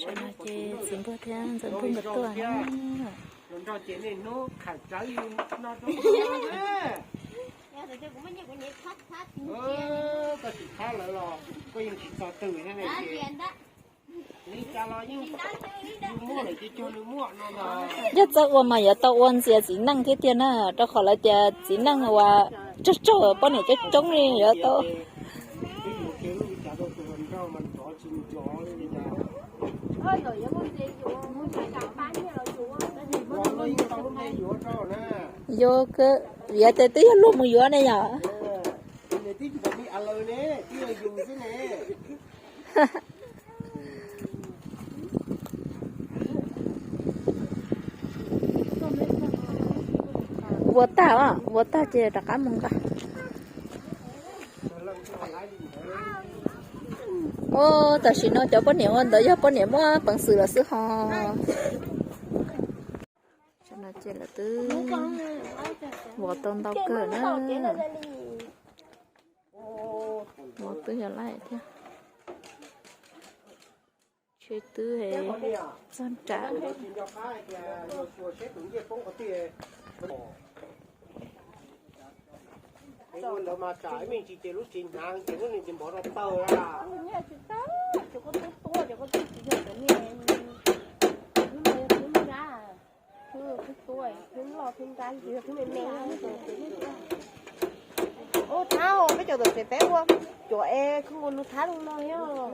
Tam no ces txiv npuag thiab ntxawm npuag nkawd tuaj na. Koj tsis thab lawv los koj yeej tsis txog twg thiab ne. Yog txawj ua mas yuav tau ua ntxias txiv neej thiab tiag na, rau qhov lawv tias txiv neej uas raug raug poj niam coob coob li yuav tau. Yuav kawg, vim tias twb yog luag mus yuav ne yom. Vuas tag, vuas tag ces rov qab mus nqa. Ua tam sim no cov poj niam ua ntawd yog poj niam muaj peev xwm lawm xwb hos. Tam no ces lawv twb vuas tau ntau kawg na. Vuas twb yog laij thiab. Tsheb twb txog nram. Ua thab peb cov tuam tsev peb ua, cov es kuj ua nug thab no thiab.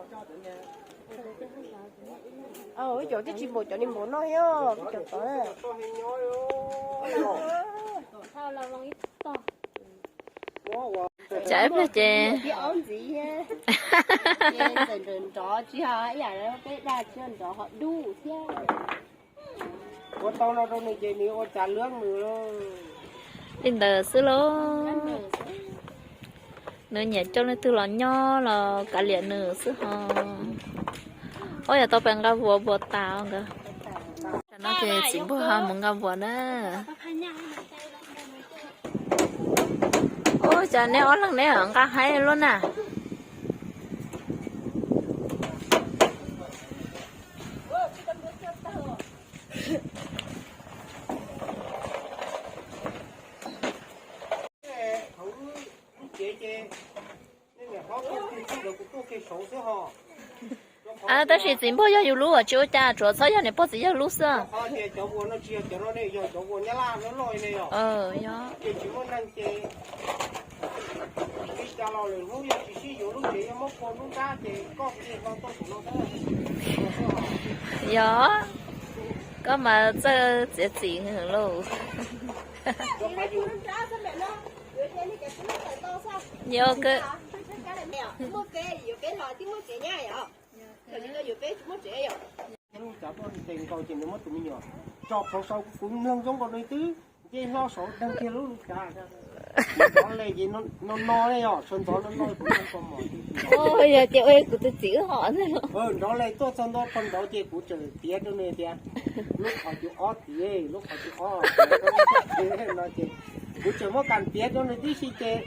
Peb cov twb tsis npaum cov ni npaum no thiab peb cov tod. Cas ib pliag ces tib ob ntxiv, ces txawm nrov nrov tsis yog ib yam li peb dag tsis yog nrov ho dub thiab. Ua tau no rau nws ces nws ua cas luab nws. Li ntawd xwb lauj. Nws nyiam coj leej twg los nyob los kav liam nws xwb hos. Ob yam tau pes nqa vuas vuas tas nkawd. Tam no ces txiv npuag ho mus nqa vuas na. Ua cas neb ob leeg neb nqa haib luaj na. Tab sis txiv npuag yog yus lub tsis ua cas, tsuav txhob yog niam pog txiv yawg lub xwb. Yog, koj mas txawj txiav txim lauj. Yog, ces nws muab tus me nyuam tso plhuav sau kuv mloog zoo nkaus nws twb nce hlo saud dag kiag lub lub cav. Nrov le ces no no ne yog sawv ntxov no no kuv mloog ko mos. Yog ces ua kuv tus txiv wb hom nrov le tuaj txog ntua pog nrov ces kuv tseem piav rau nws tias lub qhov cub ob tiag, lub qhov cub ob no ces kuv tseem muab kam piav rau nws tib si ces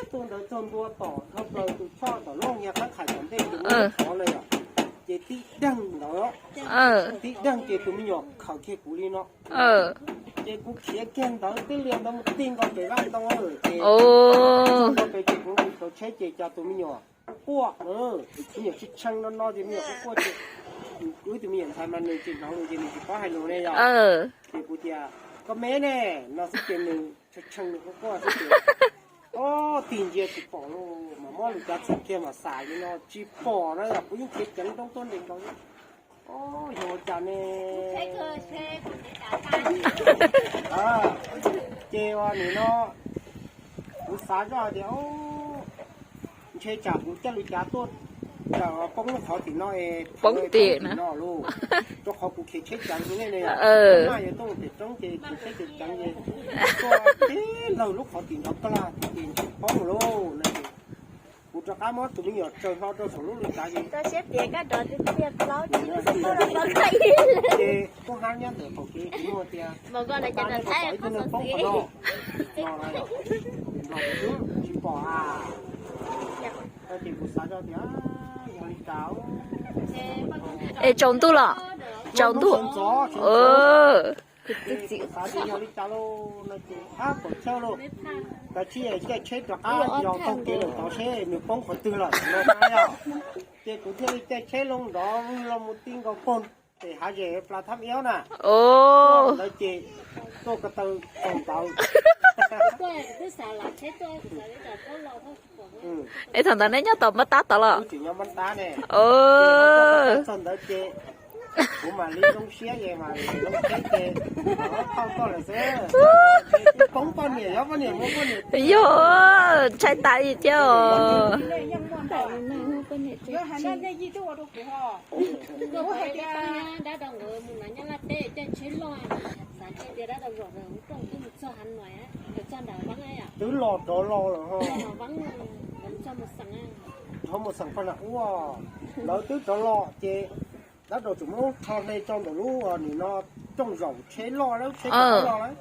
tuaj ntawd txog ntua tom dhau plaws tus choj tom lub niag qab qhais tom ntej ces muab qhov lawm yom, ces tib deeg ntawd, tib deeg ces tus me nyuam khaws kiag kuv li no. Ces kuv khiav kiag ntawd tib lias ntawd mus tig nkaus pem vaj ntoo ces, tig nkaus pem ces kuv nqis tau tsheb ces cas tus me nyuam quaj, me nyuam tshee tshee no no ces me nyuam quaj quaj ces wb tus me nyuam ntxhais mas nws tsis hnov lus ces nws tsis paub hais lus ne yom. Ces kuv tias koj me ne no xwb ces nws tshee tshee nws quaj quaj xwb ces, o, tig ntsia tsis pom lauj, mas muab lub cav txhim kiag mas xav li no tsis pom na yom, kuv yeej khiav ceev roob tuaj nres nkaus. O, yog ua cas ne? Ces ua nim no kuv xav zoj tias ntshe tsam kuv coj lub cav tuaj raws poob lub qhov tim no es poob tim no lauj, rau qhov kuv khiav tsheb ceev ne ne, maj yuav tuaj pem roob ces khiav tsheb ceev ceev ces tuaj tib laug lub qhov tim nrov kag ces ntshe poob lauj no ces kuv rov qab muab tus me nyuam tsaws hlo rau saum lub lub cav ces, ces kuj hab nyob ntawm qaum kev kuv muaj tias ib tug neeg poob qhov no no na, tsis pom a. Ces kuv xav zoj tias yog li cas, Es tsaus ntuj los? Tsaus ntuj. Xav tias yog li cas lauj no ces ab pom chaw lauj, kav tsij caij tsheb rov qab yos taug kev lawm tod seb nws poob qhov twg lawm no na yom. Ces kuv thiaj li caij tsheb loo nrov los mus ti nkaus pog pem hav zes Plas Thab Iab na. Ntawd ces tuaj ko taw tsaus ntawd. Es thaum ntawd neb nyob tom npab tab tod los? Tsis nyob npab tab ne. Txog ntawd ces kuv mam li zoo siab es mam li zoo siab ces thauj koj lawm xwb. Poob poj niam, yog poj niam muaj poj niam. Yog, ntshai tas li thiab os. Dab rau nkawd mus no nyob laj teb caij tsheb loj, xav tias dab rau zom zaws mus rooj twb mus txog hav no, nkawd txog nram Vaab, twb los rov los lawm ho. Vaab, nkawd txog mus xeem, rov mus xeem pog nam ub, lawv twb rov los ces dab rau tseem muab rho hle tso ntawm lub nim no rooj zaum tsheb loj lawm, tsheb loj lawm.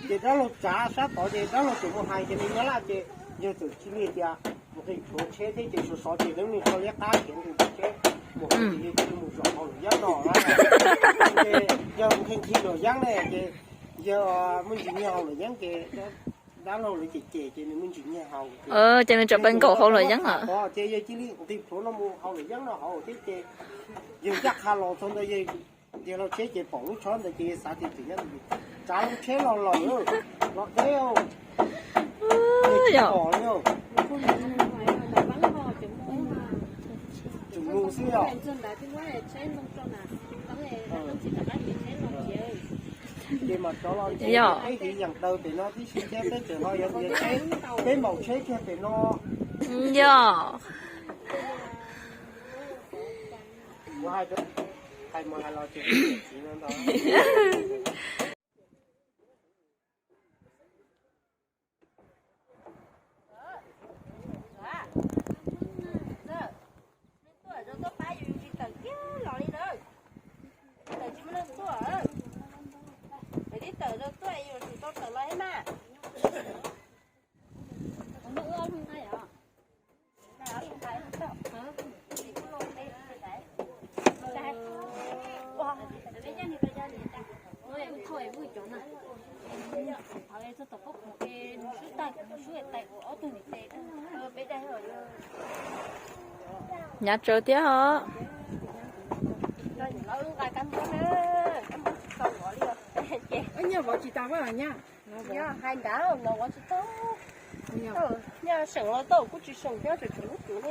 Ces dab laug tsav sab tod ces dab laug tseem mus hais ces nws nyob laj ces yawg txawm cia li tias nqis rhuav tsheb thiab ces sov sov ces lub niag rau liab qab ces nqis rhuav tsheb mus ces yawg cia li mus zaum hauv Luam Yeeb no na. Ces yawg nqhis nqhis Luam Yeeb ne ces yawg muaj ntsis nyiag hauv Luam Yeeb ces dab laug lawv cem cem ces nws muaj ntsis nyiag hauv ces nws tseem pes nkaum hauv Luam Yeeb os. Ces yawg cia li nqis rhuav no mus hauv Luam Yeeb no hauv thiab ces yawg ncaj qha los txog ntawd yawg ntiag los tsheb ces pom lub tshob ntawd ces yawg xav tias tseem nyob ntawd, tsav loo tsheb los lawm, los deb, yawg tsis pom li. Tseem mus xwb yom. Ces mas rov los ntiav peb tiv yaam daws pem no tib si thiab peb tseem ho yuav ntiav tsheb, peb npaum tsheb kiag pem no. Yog. Kuv hais, hais mus hais los tseem txiv no ntag. Tuaj rau tuaj pab yus tsis tawm kiag los li na. Tawm tsis muaj neeg tuaj. Tawm tib tawm rau tuaj yus tsis tau tawm los thiab mas. Nyav tsawv thiab os. Nyiaj vov tsis tau mas nyiaj. Hais nrad no vov tsis tau. Nyiaj seem los tau kuj tsis seem thiab tseem tshuav lub tswv ne.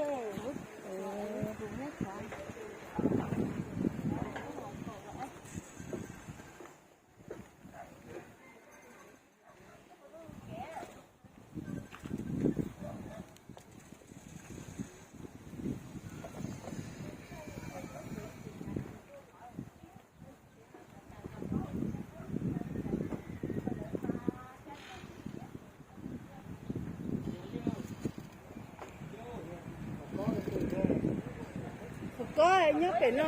Kuv kob nyob pem no.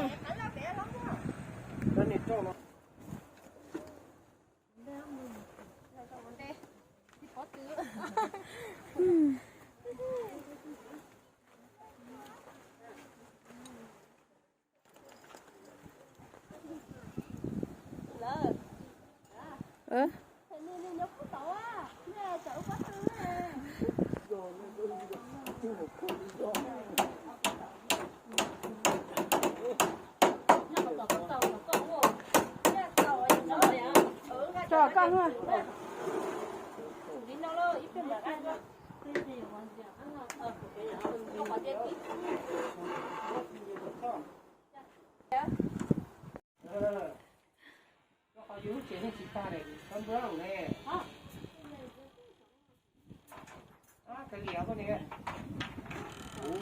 Tso koj. Koj qhov yus lub tsev neeg tsis tag ne, koj npawb ne. Kawg liam koj ne, kuv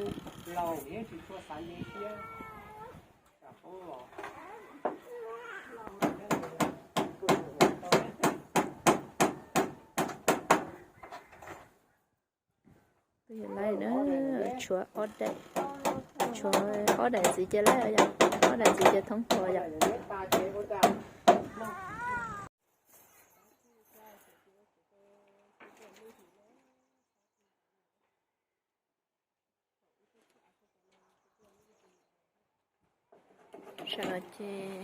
laus yeej tsis tshua xav nce siab. Tsam poob los. Twb yog laib na, tshuav ob daim, tshuav ob daim txiv ces laib yom, ob daim txiv ces thoob hua yom. Tam no ces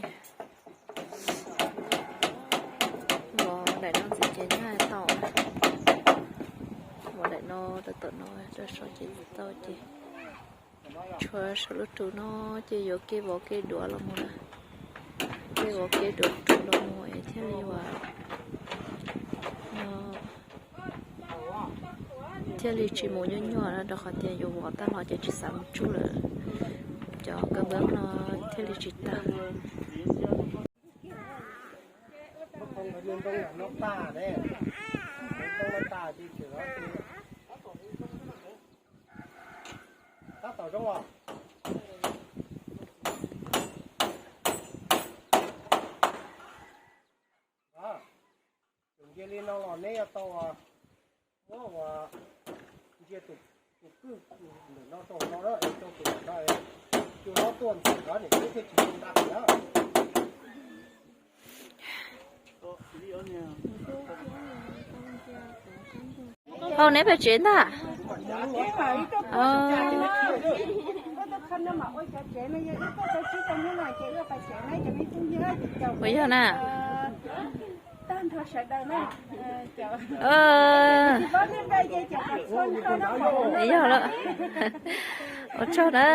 vov daim no ntxiv ces nyaj tau, vov daim no rau tom no rau saum ces tau ces tshuav saum lub rus no ces yuav kev vov kev duav los mus na, kev vov kev duav rus los mus es thiaj li ua no thiaj li tsis mus nyuaj nyuaj na, rau qhov tias yuav vov tag los ces tsis xav mus tsuj lawm, cov kab npab no thiaj li tsis tag. Ntsia li no los neb yuav tau muab ua ntsia tus kwj ntawm no rau no, rau tus no, tus no tuaj ntxim qhov niam txiv thiaj tsis tau nta lawm. Phauj, neb pem tsev ntag. Puas yog na? Yog lawm. Ua tsaug na,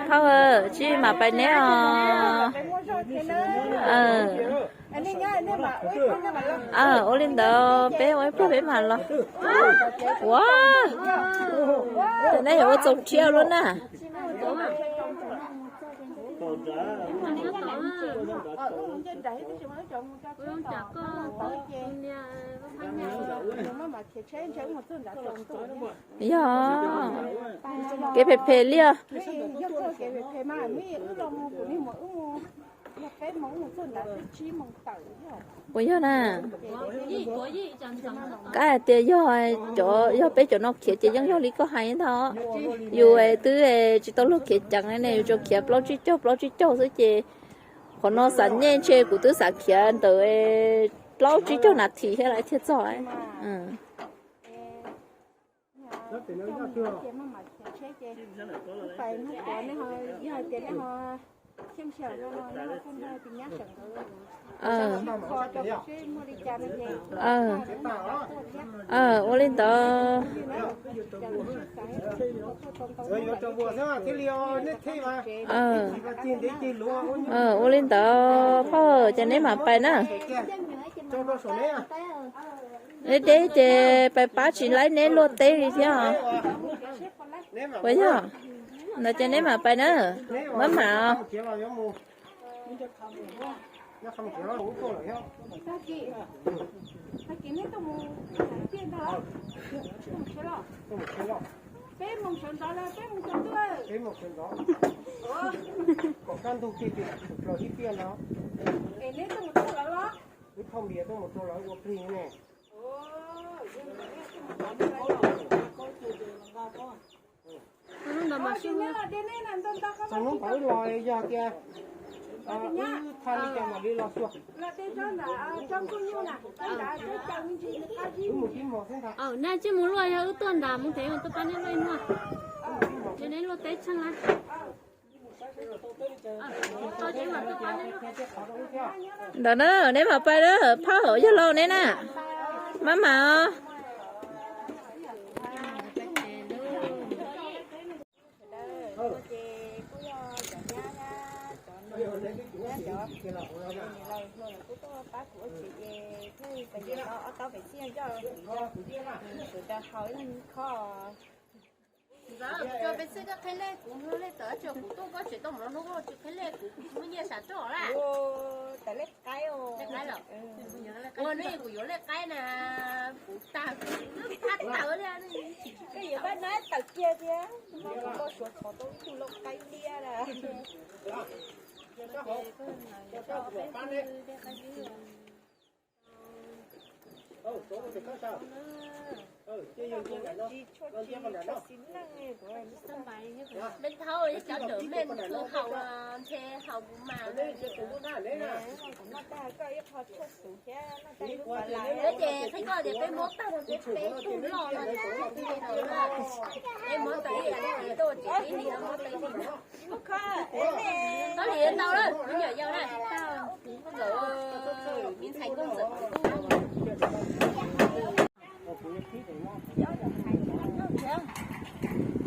phauj, tsis mam pais neb os. Ua li ntawd peb ua ib pliag peb mam los. Ua, neb yuav ua txaus rhiab lub na. Yog kev phem phem li os. Puas yog na? Qab hais tias yog cov, yog peb cov no khiav ces yeej yog li koj hais ntag. Yus twb tsis tau luag khiav ceev ne, yus tsuas khiav plaub tsib caug plaub tsib caug xwb ces qhov no xav nyej ntshe kuv twb xav khiav ntawm plaub tsib caug nas this thiab lawm thiaj txog. Ua li ntawd. Ua li ntawd phauj, ces neb mam pais na. Neb deb ces pais pab tsis laib neb luaj teb li thiab os. Puas yog? Ntawd ces neb mam pais na. Maj mam os. Txog hnub ntawd wb los yog tias wb thaj li cas mam li los xyuas. Wb mus tib hmos xwb ntag. Neb tsis mus luaj, yog wb tuaj nrad mus ces tuaj pab neb luaj ib hnub. Ces neb luaj teb tsheej na. Ntawd na, neb mam pais na, phauj, yog laus neb na. Maj mam os. Ntxawm, kuv coj peb xwb koj qheb lej kuv, lej tawm tso kuv tuaj koj tseem tuaj mus no hnub koj tsis qheb lej kuv, kuv tsis muaj nyiaj sam roj lawm. Tawm lej qaib os. Ua ne kuv yuav lej qaib na, kuv tag kuv twb phab tawm li. Koj yuav pab na tawm kiag thiab, kuv npau suav thov tau ib tug lau qaib liab na. Mej thaub cov dawm mej txwj haus ntshe haus mus mas. Ces qhia koj tias peb muab tag rau peb peb tug loj no ces peb muab tau ib yam li tuaj ces peb li no muab peb li no. Koj li tau lawm, me nyuam yaus na. Lawm, mi ntxhais nkauj ntxawm.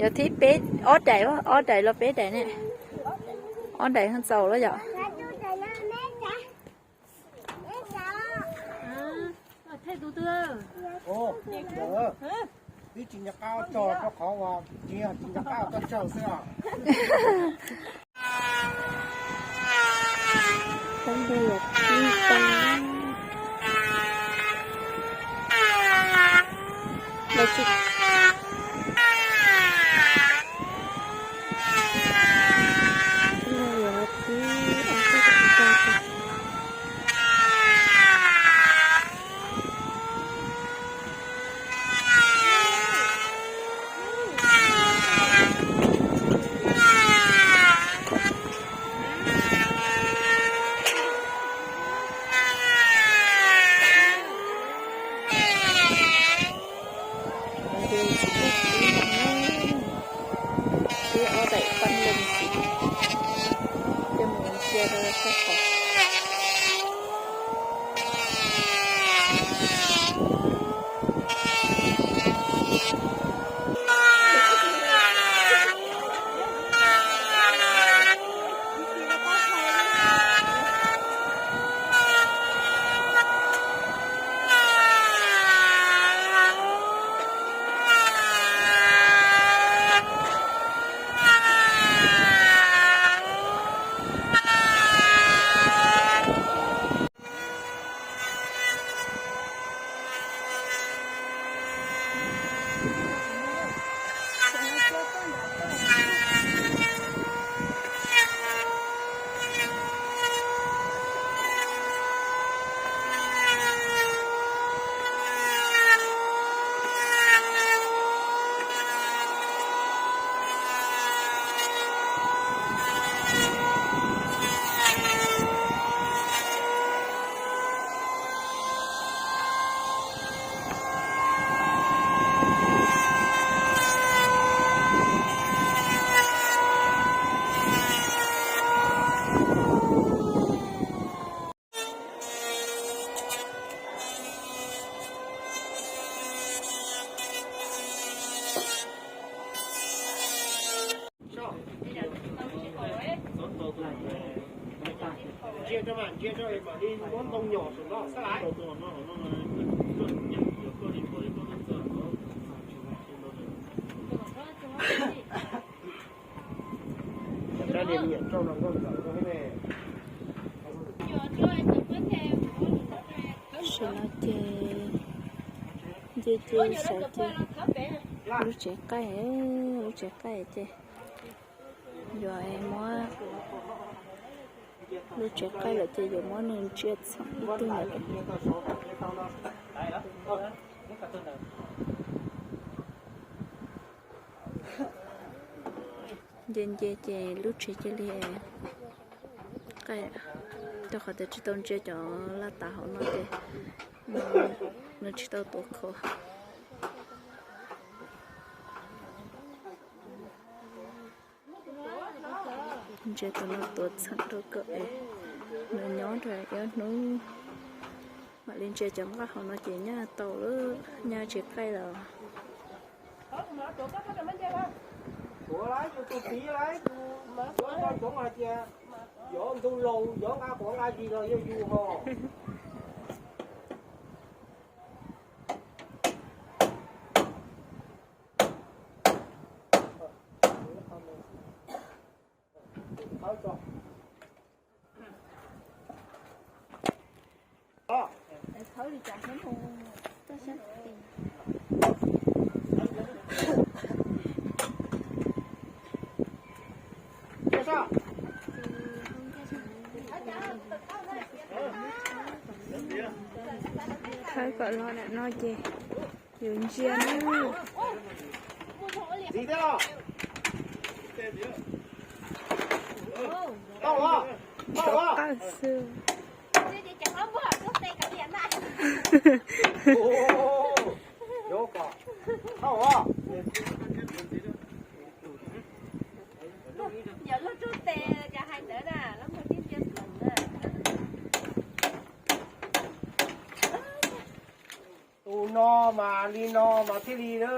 Yog thib peb, ob daim, ob daim los peb daim ne. Ob daim txaus lawm yom. Twb tsis nco qab tso rau qhov uas tsis nco qab tso tsawg xwb os. Twb ob daim pab leej xwb, coj mus cia rau sab tod. Ntsia rau mas, ntsia rau mam li muab ntoo nyom saum no xwb lais. Tam no ces nce nce sawv ces lub tsev qaij, lub tsev qaij ces yuav muab, lub tsev qaij lawm ces yuav muab nws ntsia txheem ib tug ntawd. Nce nce ces lub tsev cia li qaij, rau qhov tias tsis tau ntsia cov laj tas hauv no ces nws tsis tau tuav khau. Ntsia tus no tuav txheem rau kom nws nyob rau ib hnub. Mam li ntsia cov nqaj hauv no ces nyaj tau lawm, nyaj tsis qaij lawm. Tuav lawm, yus tus txiv lawm, tus mab tuav no coob hais tias yuav ntug laus yuav nqa quav nqa zis los yog yus ho. Thawb kom los ntawm no ces Yuav ntsia na. Ntxiv thiab los? Tau los? Tau los? Qawj xwb. Tau los? Tus no mas li no mas thiaj li na.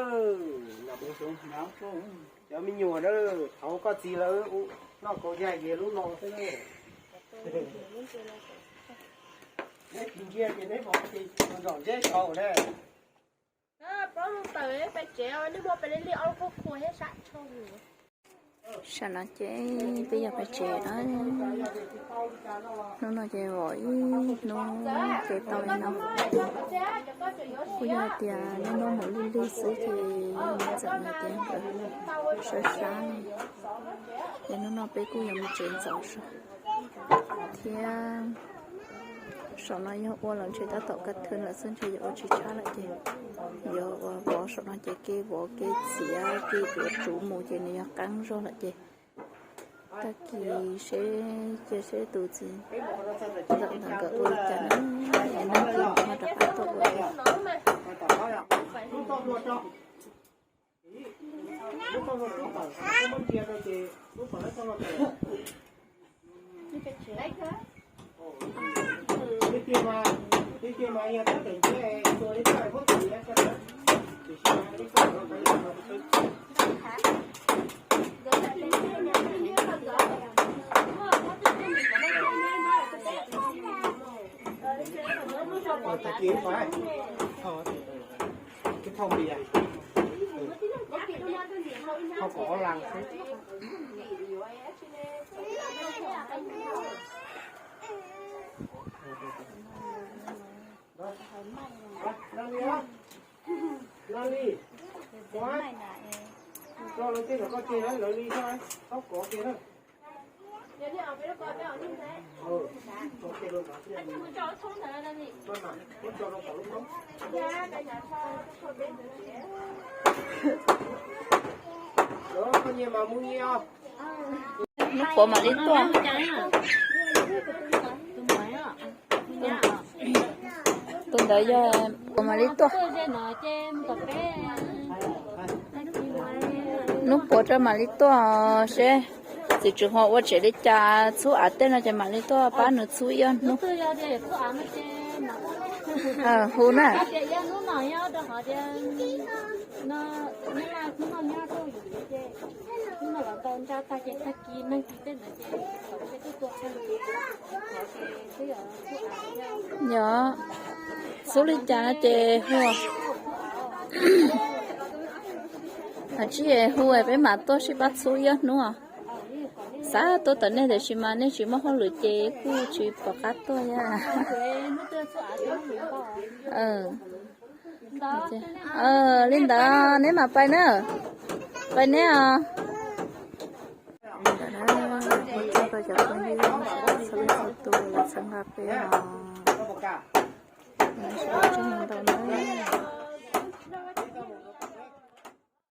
Cov me nyuam na, thaum koj txiv lawv noj kaus yaj ces lub no xwb na. Neb tsis ntsia ces neb pom ces nrog neb tau na. Plaub lub tawm peb tsev, neb muab peb li ob lub qhuab qhua thiab sab tsho. Sam no ces peb yog peb tsev na. Hnub no ces vom ib hnub ces tau li no. Kuj yog tias neb hnub mus lig lig xwb ces txawm hais tias nkawd sab sab li. Ces hnub no peb kuj yuav mus tsev ntxov zog thiab. Saum no yog ua los ntshe tab tom kaj thwv lawm xwb, ntshe yuav ua tsis tshab lawm ces yuav ua vov saum no ces kev vov kev txiav kev yuav tsuv mus ces nws yog qeeb zog lawm ces tag kis seb cia seb tus txiv ntxawm ntawd nkawd ua li cas na, es nag kis ho rov qab tuaj ua thiab. Thau npias, thau kom ob las xwb. Lali, Lali, tso lawv tej kom koj tseg lawv li, txhob kov kiag na. Hnub puav mam li tuaj. Tus ntawd yog puav mam li tuaj. Hnub puav rau mam li tuaj seb txiv tswv Huas ua tsev li cas, txhub av tej no ces mam li tuaj pab nws txhub ib ob hnub. Hu na. Yog txhub li cas no ces hu. Tsis hu peb mam tuaj sib pab txhub ib ob hnub. Xav tuaj tom nej tiam sis mas nej tsis muaj hauj lwm ces kuj tsis pom qab tuaj thiab. Li ntawd neb mam pais na, pais neb os. Ua tsaug rau cov phooj ywg txhua leej txhua tus los txhawb nqa peb os. Sawv daws tsaug ntau nawb.